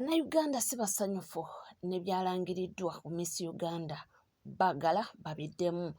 Bannayuganda si basanyufu ne byalangiriddwa ku Miss Uganda, baagala babiddemu.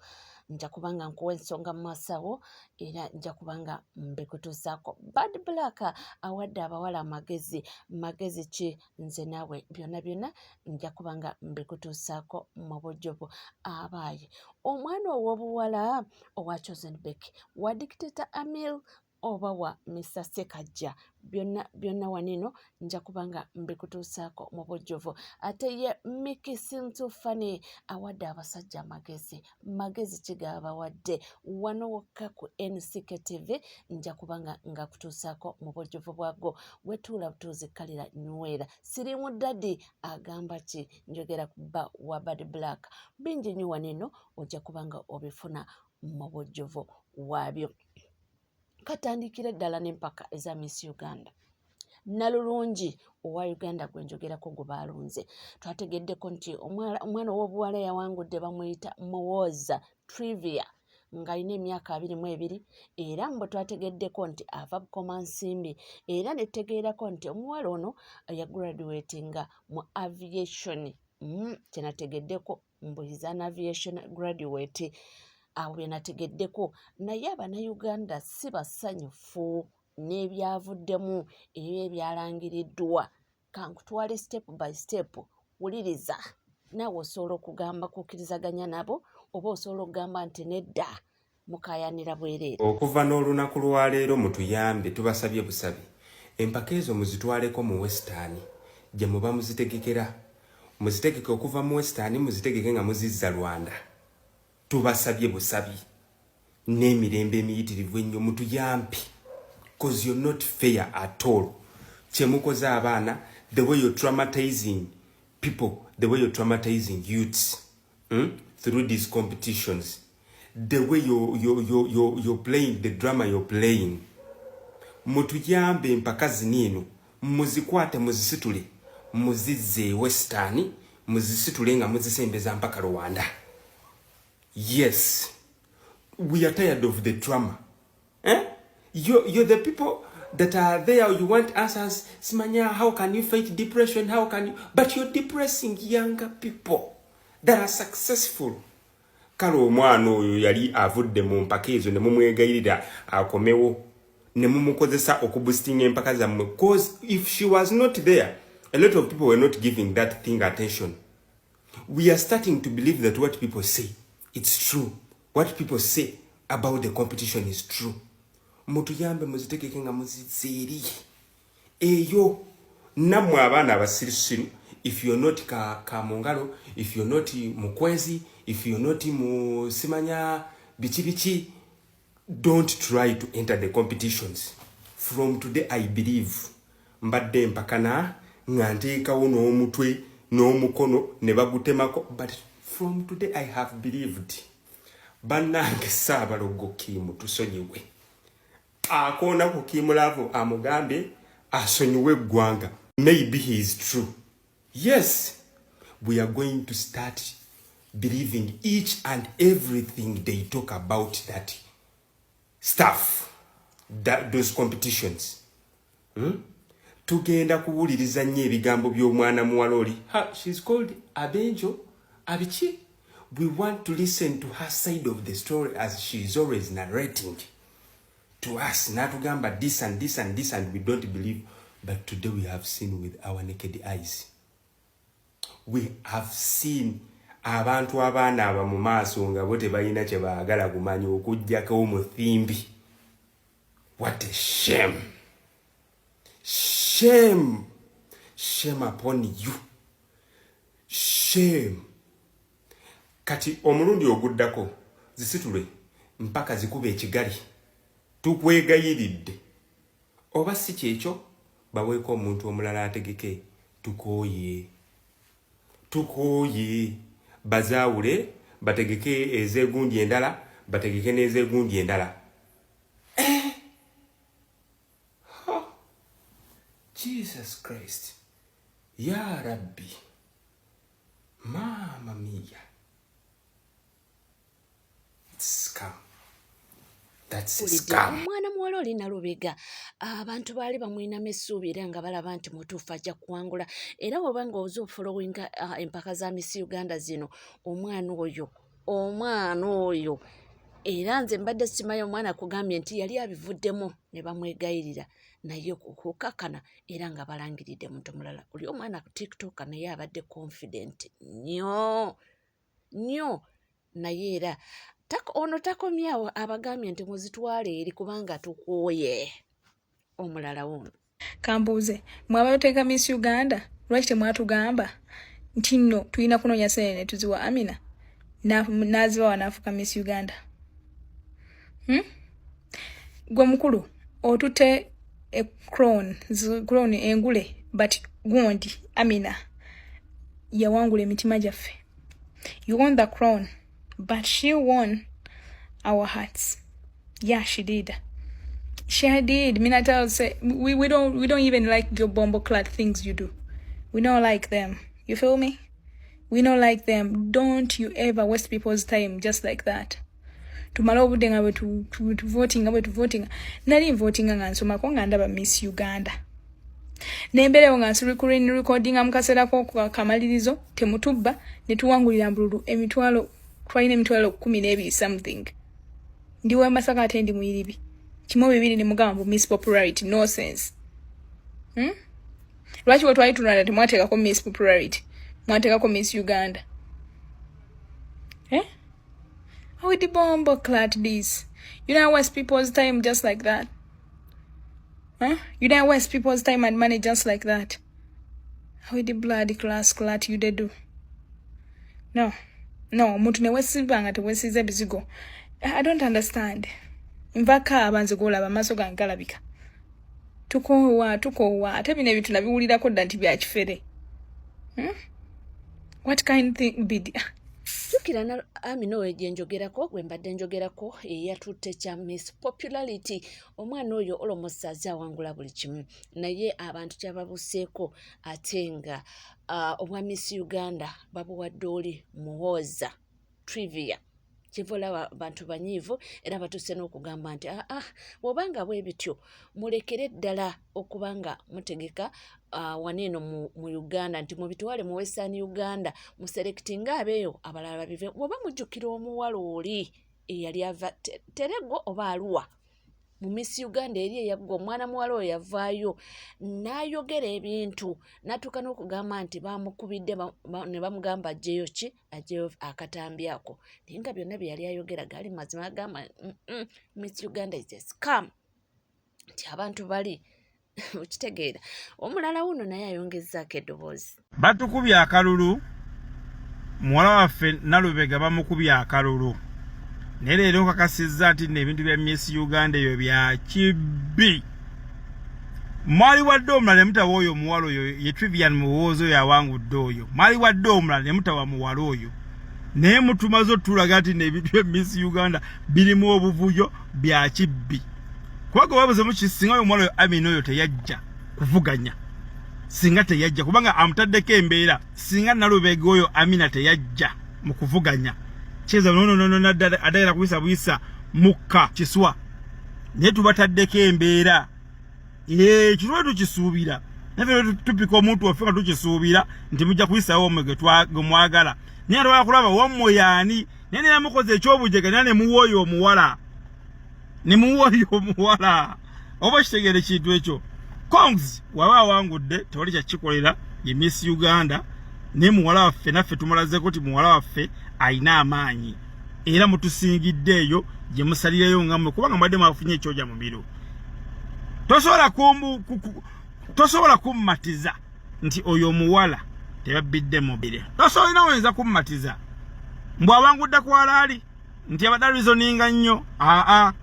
Nja kuba nga nkuwa ensonga mu maaso awo era nja kuba nga mbikutuusaako. Bad Black awadde abawala amagezi, magezi ki? Nze naawe byonna byonna nja kuba nga mbikutuusaako mu bujjuvu. Abaaye omwana ow'obuwala owa Chosen Becky wa Dictator Amil oba wa Mister Ssekajja, byonna byonna wano eno nja kuba nga mbikutuusaako mu bujjuvu. Ate ye Mickey Sintufani awadde abasajja amagezi, magezi ki g'abawadde? Wano wokka ku NCK TV nja kuba nga ngakutuusaako mu bujjuvu bwago. Wetuula butuuzi, kkalira, nywera. Sirimu Daddy agamba ki? Njogera ku bba wa Bad Black. Bingi nnyo wano eno, ojja kuba nga obifuna mu bujjuvu waabyo. Katandikire ddala n'empaka eza Miss Uganda. Nalulungi owa Uganda gwe njogerako gwe baalonze, twategeddeko nti omwana ow'obuwala yawangudde bamuyita Muwoza Trivia ng'alina emyaka 22, era mbwe twategeddeko nti ava Bukomansimbi, era ne tutegeerako nti omuwala ono yagraduatinga mu aviation. Kyenategeddeko mbu is an aviation graduate. Awo bye nategeddeko, naye Abannayuganda si basanyufu n'ebyavuddemu ebyo ebyalangiriddwa. Kankutwale step by step, wuliriza naawe. Osobola okugamba kukkirizaganya nabo oba osobola okugamba nti nedda, mukaayanira bwereere. Okuva n'olunaku lwaleero, mutuyambe, tubasabye busabi, empaka ezo muzitwaleko mu Western gye muba muzitegekera. Muzitegeke okuva mu Western, muzitegeke nga muzizza Rwanda. Tubasabye busabi n'emirembe emiyitirivu ennyo, mutuyambe, 'cause you're not fair at all. Kyemukoze abaana, the way you're traumatizing people, the way you're traumatizing youths, through these competitions, the way you're playing the drama you're playing. Mutuyambe, empaka zino eno muzikwate, muzisitule, muzizze e Western, muzisitule nga muzisembeza mpaka Rwanda. Yes, we are tired of the drama, eh? You're the people that are there, you want answers, simanya how can you fight depression, how can you, but you're depressing younger people that are successful. Kale omwana oyo yali avudde mu mpaka ezo ne mumwegayirira akomewo ne mumukozesa okuboostinga empaka zammwe, 'cause if she was not there, a lot of people were not giving that thing attention. We are starting to believe that what people say, it's true. What people say about the competition is true. Mutuyambe, muzitegeke nga muzizza eri eyo. Nammwe abaana abasirusiru, if you're not ka mungalo, if you're not mukwezi, if you're not mu simanya biki biki, don't try to enter the competitions. From today, I believe mbadde mpakana nga nteekawo n'omutwe n'omukono ne bagutemako, but from today I have believed. Bannange, Ssaabalogo Kiimu, tusonyiwe. Akoona ku Kiimulavu amugambe asonyiwe eggwanga. Maybe he is true. Yes, we are going to start believing each and everything they talk about that stuff, those competitions, Tugenda kuwuliriza nnyo ebigambo by'omwana muwala oli. She's called Abenjo abiki. We want to listen to her side of the story as she is always narrating to us, natugamba this and this and this, and we don't believe. But today we have seen with our naked eyes, we have seen abantu abaana aba mu maaso nga bo tebalina kye baagala kumanya okuggyako omuthimbi. What a shame, shame, shame upon you, shame. Kati omulundi oguddako zisitulwe mpaka zikuba ekigali, tukwegayiridde, oba si kyekyo baweeko omuntu omulala ategeke. Tukooye, tukooye. Bazaawule, bategeke ezegundi endala, bategeke n'ezegundi endala, eh? Oh, Jesus Christ, ya Rabbi, mama mia, it's scam. Omwana muwala oli Nalubega, abantu baali bamulinamu essuubi era nga balaba nti mutuufu ajja kuwangula. Era bw'oba nga oze ofolowinga empaka za Miss Uganda zino, omwana oyo, omwana oyo, era nze mbadde simanyi omwana kugambye nti yali abivuddemu ne bamwegayirira, naye okukakkana era nga balangiridde muntu mulala. Oli omwana ku TikTok naye abadde confident nnyo nnyo, naye era ono takomyawo, abagambye nti muzitwale eri kubanga tukooye. Omulala wuno. Kambuuze, mwabateeka Miss Uganda, lwaki temwatugamba nti nno tulina kunoonya sente ne tuziwa Amina n'azibawa n'afuuka Miss Uganda? Gwe mukulu otute e crown, crown engule, but gundi Amina yawangula emitima gyaffe. You won the crown, but she won our hearts. Yeah, she did. She did. Mina say we don't even like your bomboclaat things you do. We don't like them. You feel me? We don't like them. Don't you ever waste people's time just like that. Tumale obudde nga bwe tuvotinga, bwe tuvotinga. Nali nvotinga nga nsomako, nga ndaba Miss Uganda, nembeerewo nga nsi recordinga mu kaseera kokamalirizo. Temutubba ne tuwangulira mbululu emitwalo, twalina 12000 something. Ndi wa Masaka ate ndi muyiribi kimu bibiri ne mugamba mbu Miss Popularity. No sense, Lwaki bwe twali tulanda temwateekako Miss Popularity, mwateekako Miss Uganda, eh? With the bomboclaat this, you don't waste people's time just like that, huh? You don't waste people's time and money just like that. With the blood class clat you dey do. No, no, omuntu newesiba nga tewesiza ebizigo. I don't understand. Nvako nze gwolaba amaaso gange galabika. Tukoowa, tukoowa. Ate bino ebintu nabiwulirako dda nti byakifere, What kind thing bid? Jjukira Amina oyo gye njogerako, gwe mbadde njogerako, eyatutte kya Miss Popularity. Omwana oyo almost aze awangula buli kimu, naye abantu kyababuseeko ate nga obwa Miss Uganda babuwadde oli Muhooza Trivia. Kyeva olaba bantu banyiivu era batuuse n'okugamba nti aa ah, bw'obanga bwe bityo mulekere ddala okuba nga mutegeka wano eno mu Uganda, nti mubitwale mu Western Uganda, muselectinga abeeyo, abalala babive. Bw'oba mujjukira omuwala oli eyali ava Terego oba Aluwa mu Miss Uganda eri eyaggwa, omwana muwala oyo yavaayo n'ayogera ebintu n'atuuka n'okugamba nti bamukubidde ne bamugamba aggyeyo ki, aggyeyo akatambi ako, naye nga byonna bye yali ayogera gaali mazima. Agamba, "Miss Uganda is a scam," nti abantu bali okitegeera. Omulala wuno naye ayongezzaako eddoboozi. Batukubye akalulu. Muwala waffe Nalubega bamukubye akalulu, naye leero nkakasizza nti nno ebintu bya Miss Uganda ebyo bya kibbi. Mwali wadde omulala ne mutawa oyo omuwala oyo ye Trivian Muwoozi oyo awangudde oyo. Mwali wadde omulala ne mutawa muwala oyo, naye mutumaze otulaga nti nno ebintu bya Miss Uganda birimu obuvuyo, bya kibbi, kubanga wabuzemu kisinga oyo omuwala oyo Amina oyo teyajja kuvuganya, singa teyajja, kubanga amutaddeko embeera. Singa Nalubega oyo Amina teyajja mu kuvuganya, kiyinza nononono adayira kuyisa buyisa mukka kiswa, naye tubataddeko embeera. Ekitwa tukisuubira, naffe tupika omuntu waffe nga tukisuubira nti mujja kuyisawo omwe gwe mwagala, naye atwala kulaba wammwe yaani. Naye neramukoze ekyobujega, naye nemuwa oyo omuwala, nemuwa oyo omuwala. Oba kitegeera ekintu ekyo? Congs, waba awangudde tewali kyakikolera, ye Miss Uganda, naye muwala waffe naffe tumulazeko nti muwala waffe alina amaanyi, era mutusingidde eyo gye musalireyo nga mmwe, kubanga mwadde mwafunye ekyoja mumiro. Tosobola kummatiza nti oyo omuwala tebabbidde mubire. Tosobola oyinza kummatiza mbw awangudde kwalaali nti abadde reasoninga nnyo. Aa,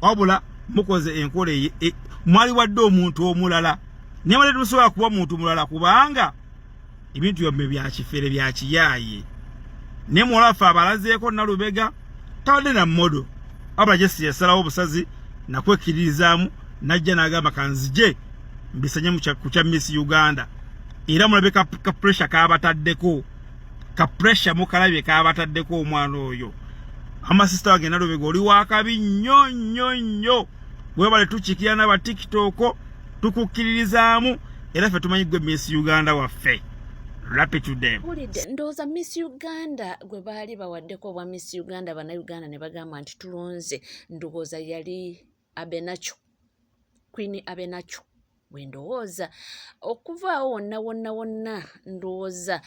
wabula mukoze enkola e, mwali wadde omuntu omulala, naye mwali temusobola kuwa muntu mulala kubanga ebintu byammwe byakifere, byakiyaaye. Naye muwala waffe abalazeeko Nalubega tabadde na model, wabula jesi yasalawo obusazi nakwekkiririzaamu najja n'agamba kanzije mbisanye ku kya Miss Uganda. Era mulabe ka pressure kabataddeko, ka pressure mukalabye kabataddeko omwana oyo. Ama sister wange Nalubega, oli wakabi nnyo nnyo nnyo. Webale tukiikirira n'aba TikTok, tukukkiririzaamu, era ffe tumanyi gwe Miss Uganda waffe. Rapi to them. Mpulidde, ndowooza Miss Uganda gwe baali bawaddeko obwa Miss Uganda, Bannayuganda ne bagamba nti tulonze, ndowooza yali Abenakyo, Queen Abenakyo bwe ndowooza. Okuvaawo wonna wonna wonna, ndowooza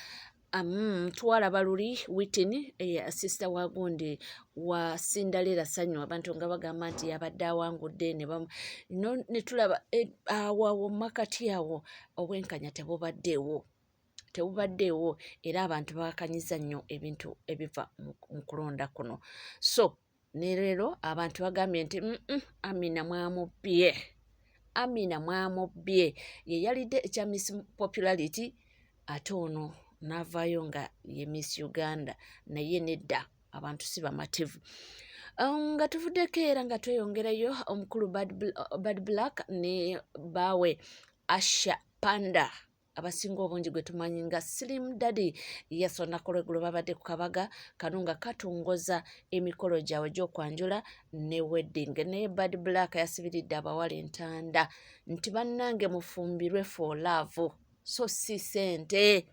twalaba luli Whitney, sister wa gundi wa Cinderella Sanyu, abantu nga bagamba nti yabadde awangudde ne ne tulaba awo awo makati awo obwenkanya tebubaddeewo, tebubaddeewo, era abantu bawakanyiza nnyo ebintu ebiva mu kulonda kuno. So ne leero abantu bagambye nti Amina mwamubbye, Amina mwamubbye, ye yalidde ekya Miss Popularity, ate ono n'avaayo nga ye Miss Uganda, naye nedda, abantu si bamativu. Nga tuvuddeko era nga tweyongerayo, omukulu Bad Black ne baawe Asha Panda, abasinga obungi gwe tumanyi nga Slim Daddy, yes, olunaku lweggulo babadde ku kabaga kano nga katongoza emikolo gyabwe gy'okwanjula ne wedding. Naye Bad Black yasibiridde abawala entanda nti bannange mufumbirwe for love, so si ssente.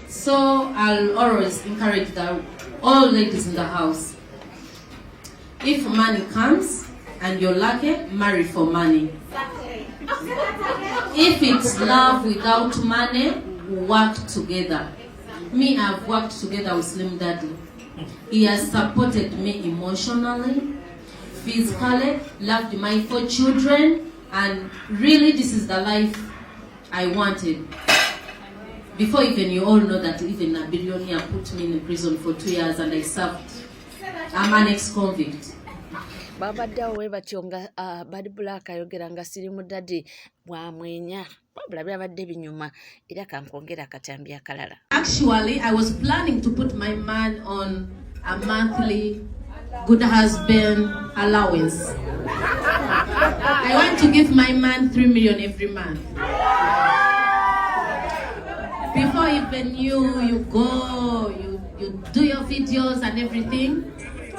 So I'll always encourage the all ladies in the house. If money comes and you're lucky, marry for money. If it's love without money, work together. Me, I've worked together with Slim Daddy. He has supported me emotionally, physically, loved my four children, and really this is the life I wanted. Before even you all know that even a billionaire put me in prison for 2 years and I served. I'm an ex-convict. Babadde awo we batyo nga Bad Black ayogera nga Slim Daddy bwamwenya, wabula byabadde binyuma, era kankwongera akatambi akalala. Actually, I was planning to put my man on a monthly good husband allowance. I want to give my man 3 million every month. Before even you go, you do your videos and everything.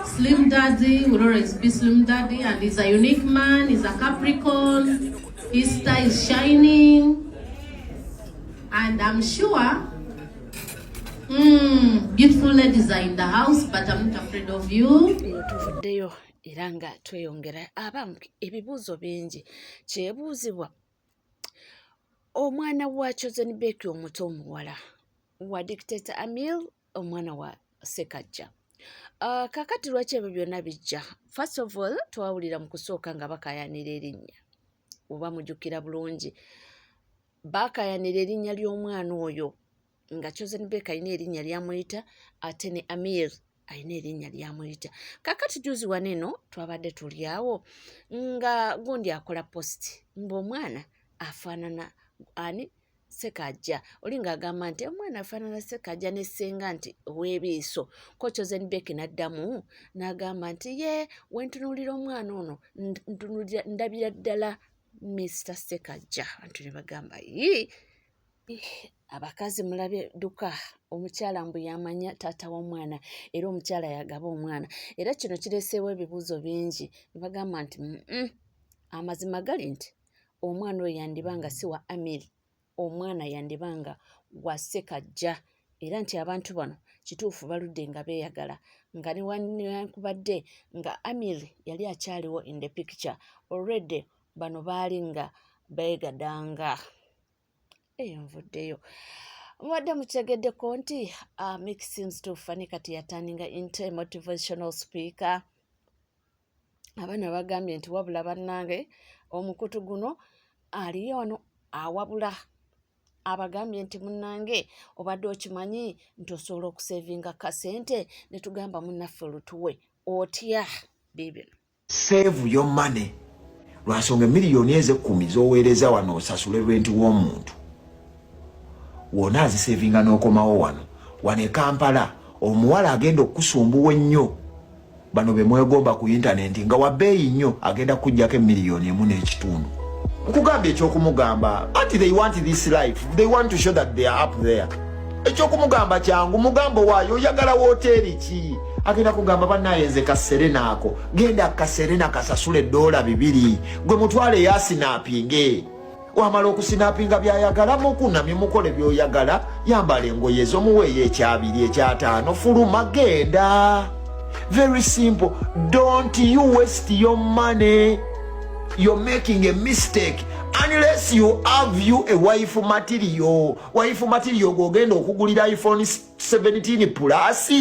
Slim Daddy will always be Slim Daddy, and he's a unique man. He's a Capricorn. His star is shining, and I'm sure beautiful ladies are in the house, but I'm not afraid of you. Eyo tuvuddeyo era nga tweyongera. Abamu ebibuuzo bingi kyebuuzibwa: omwana wa Chosen Becky omuto, omuwala wa Dictator Amil, omwana wa Sekajja, kakati lwaki ebyo byonna bijja? First of all, twawulira mu kusooka nga bakayanira erinnya, oba mujjukira bulungi, bakayanira erinnya ly'omwana oyo, nga Chosen Becky alina erinnya lyamuyita, ate ne Amir alina erinnya lyamuyita. Kakati juzi wano eno twabadde tuli awo nga gundi akola post ng'omwana afaanana ani, Sekajja. Oli ng'agamba nti omwana afaanana Sekajja ne ssenga nti ow'ebiiso ko. Chosen Becky n'addamu n'agamba nti ye wentunuulira omwana ono, ntunuulira ndabira ddala Mr Sekajja. Abantu ne bagamba, "Yii, abakazi mulabye dduka." Omukyala mbu yamanya taata w'omwana, era omukyala yagaba omwana, era kino kireeseewo ebibuuzo bingi ne bagamba nti amazima gali nti omwana oyo yandiba nga si wa Amir, omwana yandiba nga wa Sekajja, era nti abantu bano kituufu baludde nga beeyagala, nga newankubadde nga Amir yali akyaliwo in the picture, already bano baali nga beegadanga. Eyo nvuddeyo. Mubadde mukitegeddeko nti Mixins Tufani kati yaturninga into motivational speaker? Abaana bagambye nti wabula bannange, omukutu guno aliyo wano awabula, abagambye nti munnange, obadde okimanyi nti osobola okusavinga kasente? Ne tugamba munnaffe lutuwe otya biibino. Save your money, lwansonga emiliyoni ezo 10 z'oweereza wano osasule rent w'omuntu wona azisavinga n'okomawo wano wano e Kampala. Omuwala agenda okukusumbuwa ennyo, bano be mwegomba ku intaneti nga wabbeeyi nnyo, agenda kujjako emiliyoni 1.5. Nkugambye, ekyokumugamba anti they want this life, they want to show that they are up there. Ekyokumugamba kyangu, mugambo waayo oyagala woteeri ki? Agenda kugamba bannaye nze kaserena ako, genda kaserena kasasule $2, gwe mutwale yasinapinge. Wamala okusinapinga byayagala, mukunamye, mukole byoyagala, yambala engoye zo, muweeyo ekyabiri, ekyataano, fuluma, genda. Very simple. Don't you waste your money. You're making a mistake unless you have you a wife material. Wife material gwogenda okugulira iPhone 17 Plus,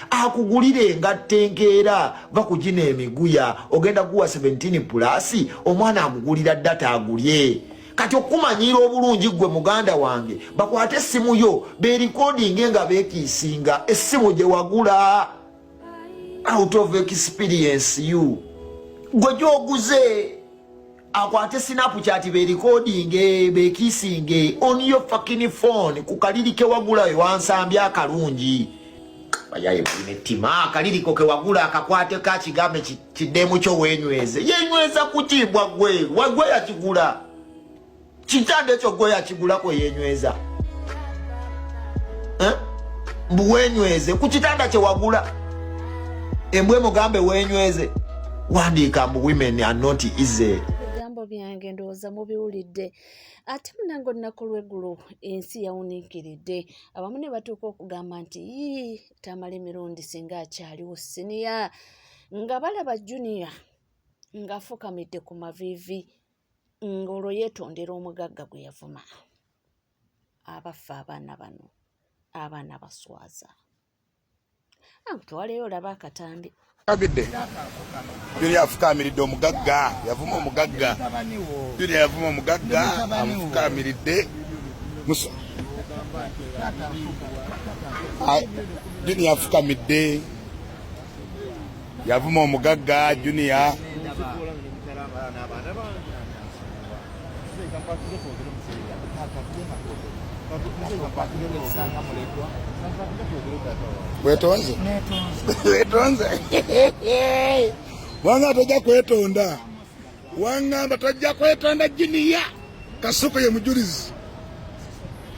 akugulire engatto enkeera, va kugina emiguya. Ogenda kuwa 17 Plus, omwana akugulira data agulye. Kati okumanyiira obulungi gwe muganda wange, bakwate essimu yo beerikodinge nga beekiisinga essimu gye wagula. Out of experience, you gwe gyoguze, akwate Snapchat beerikodinge beekiisinge on your fucking phone ku kaliri kewagula ewansambye akalungi. Bayaye balina ettima. Akaliriko kewagula akakwate kakigambe kiddemu kyo weenyweze. Yenyweza kukimbwa gwe wagwe yakigula kitanda ekyo, gwe yakigulako yenyweza, eh? Mbu wenyweze ku kitanda kyewagula, embwe mugambe wenyweze. Wandiika mbu women are not easy. Ebigambo byange ndowooza mubiwulidde. Ate munange, olunaku lw'eggulo ensi yawuniikiridde, abamu ne batuuka okugamba nti yii, Tamala Emirundi singa akyaliwo siniya, nga balaba Junior ng'afukamidde ku maviivi ng'olwo yeetondera omugagga gwe yavuma. Abaffe, abaana bano, abaana baswaza. Ankutwaleyo olaba akatambi. Kabidde. Junior afukaamiridde omugagga, yavuma omugagga. Junior yavuma omugagga, amufukaamiridde. Musa. Junior afukamidde. Yavuma omugagga Junior. Wetonze? Wetonze? Wanga tojja kwetonda. Wangamba tojja kwetonda Junior. Kasuku ye mujulizi.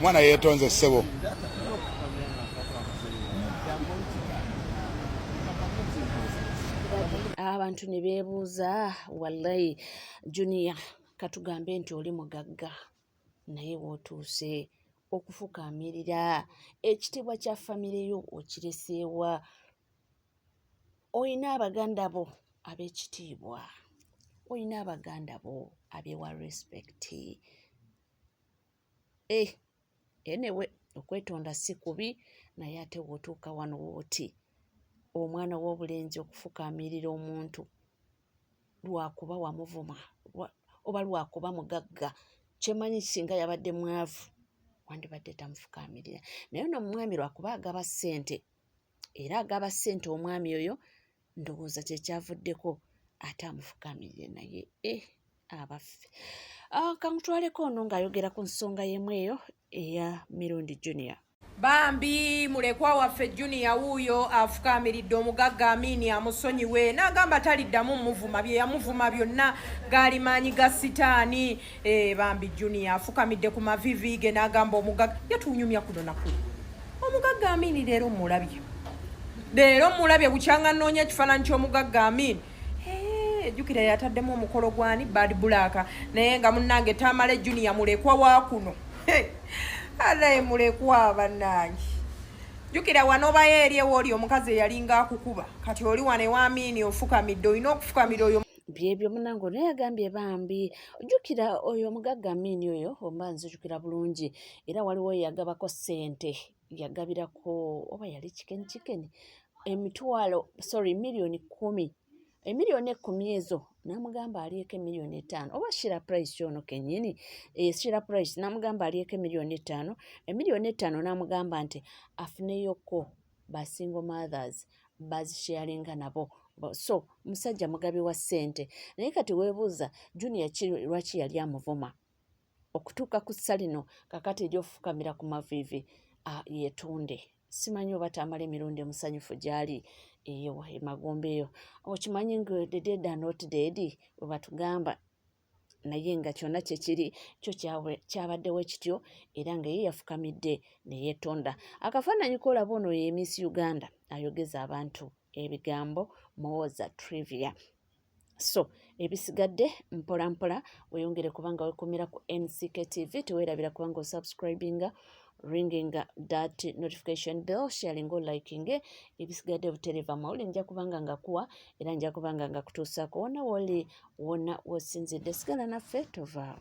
Mwana yeetonze ssebo. Abantu ne beebuuza, wallayi Junior, katugambe nti oli mugagga, naye wootuuse okufukaamirira ekitiibwa kya famire yo okireseewa? Olina abaganda bo ab'ekitiibwa, olina abaganda bo abeewa respect. Eh, anyway, okwetonda si kubi, naye ate w'otuuka wano wooti omwana w'obulenzi okufukaamirira omuntu lwakuba wamuvuma oba lwakuba mugagga. Kyemanyi singa yabadde mwavu wandibadde tamufukaamirira, naye ono omwami lwakuba agaba ssente, era agaba ssente omwami oyo, ndowooza kyekyavuddeko ate amufukaamirire. Naye eh, abaffe, ah, kankutwaleko ono ng'ayogera ku nsonga y'emu eyo eya Mirundi Junior. Bambi mulekwa waffe Junior wuuyo afukaamiridde omugagga Amini amusonyiwe, n'agamba taliddamu muvuma, bye yamuvuma byonna gaali maanyi ga sitaani. E, bambi Junior afukamidde ku mavivi ge n'agamba omugagga yatunyumya kuno nakuli. Omugagga Amini leero mulabye, leero mulabye bukyanga nnoonya ekifaananyi ky'omugagga Amini. Jjukira yataddemu omukolo gwani Bad Black, naye nga munnange Tamale Junior mulekwa wa kuno alaye mulekwa bannange. Jjukira wanobayo eri ewooli omukazi eyalinga akukuba, kati oli wano ewa Amiini ofukamidde, olina okufukamira oyo. Byebyo munange, ono yagambye bambi ojjukira oyo omugagga Amiini oyo, oba nzijukira bulungi, era waliwo yagabako ssente, yagabirako oba yali chicken chicken emitwalo, sorry, 10 million, 10 million ezo n'amugamba alyeko 5 million, oba Shira Price ono kennyini, e, Shira Price n'amugamba alyeko 5 million, 5 million n'amugamba nti afuneyoko ba single mothers bazisharinga nabo. So musajja mugabi wa ssente, naye kati weebuuza Junior ki lwaki yali amuvuma okutuuka ku ssa lino kakati eryofukamira ku maviivi yeetonde. Simanyi oba Tamala Emirundi musanyufu gy'ali eyo emagombe eyo. Okimanyi nga the dead are not dead bwe batugamba, naye nga kyonna kyekiri kyo kyabaddewo kityo, era nga ye yafukamidde ne yeetonda. Akafaananyi koolaba ono ye Miss Uganda ayogeza abantu. ebigambo muwoza trivia. So ebisigadde mpola mpola weyongere kubanga wekumira ku NCK TV. Tewerabira kubanga osubscribinga, ringing that notification bell, sharing or liking. Ebisigadde butereva mawulire nja kubanga ngakuwa era nja kubanga nga kutuusaako wonna woli, wonna wosinzidde. Sigala naffe, tovaawo.